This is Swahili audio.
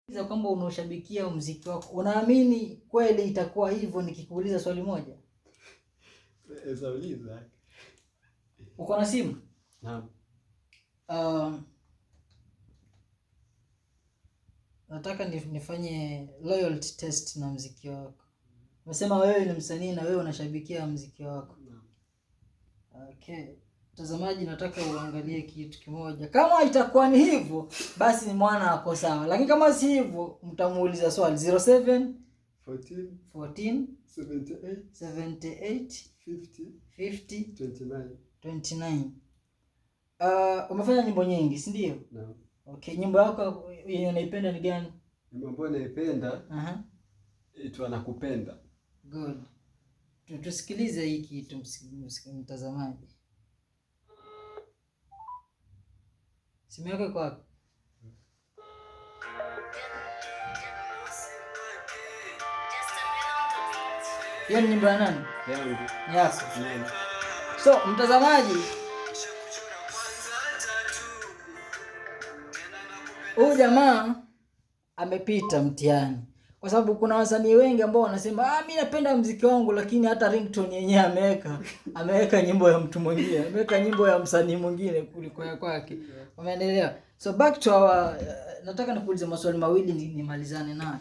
Za kwamba unaushabikia muziki wako, unaamini kweli itakuwa hivyo nikikuuliza swali moja? Eza uliza. Uko na simu? Naam. Nataka nifanye loyalty test na muziki wako. Umesema wewe ni msanii na wewe unashabikia muziki wako. Naam. Okay. Mtazamaji, nataka uangalie kitu kimoja. Kama itakuwa ni hivyo, basi mwana ako sawa. Lakini kama si hivyo, mtamuuliza swali 07 14 14 78 78 50 50 29. 29. Umefanya nyimbo nyingi, si ndio? Naam. Okay, nyimbo yako yenye unaipenda ni gani? Nyimbo ambayo naipenda Aha. itwa Nakupenda. Good. Tusikilize hii kitu mtazamaji. Simu yako iko wapi? Hiyo ni nyimbo ya nani? Yangu. Ni yako. Naam. So, mtazamaji, huyu jamaa amepita mtihani. Kwa sababu kuna wasanii wengi ambao wanasema, mimi napenda muziki wangu, lakini hata ringtone yenyewe ameweka nyimbo ya mtu mwingine, ameweka nyimbo ya msanii mwingine kuliko ya kwake. Umeelewa? So back to our, nataka nikuulize maswali mawili nimalizane nayo.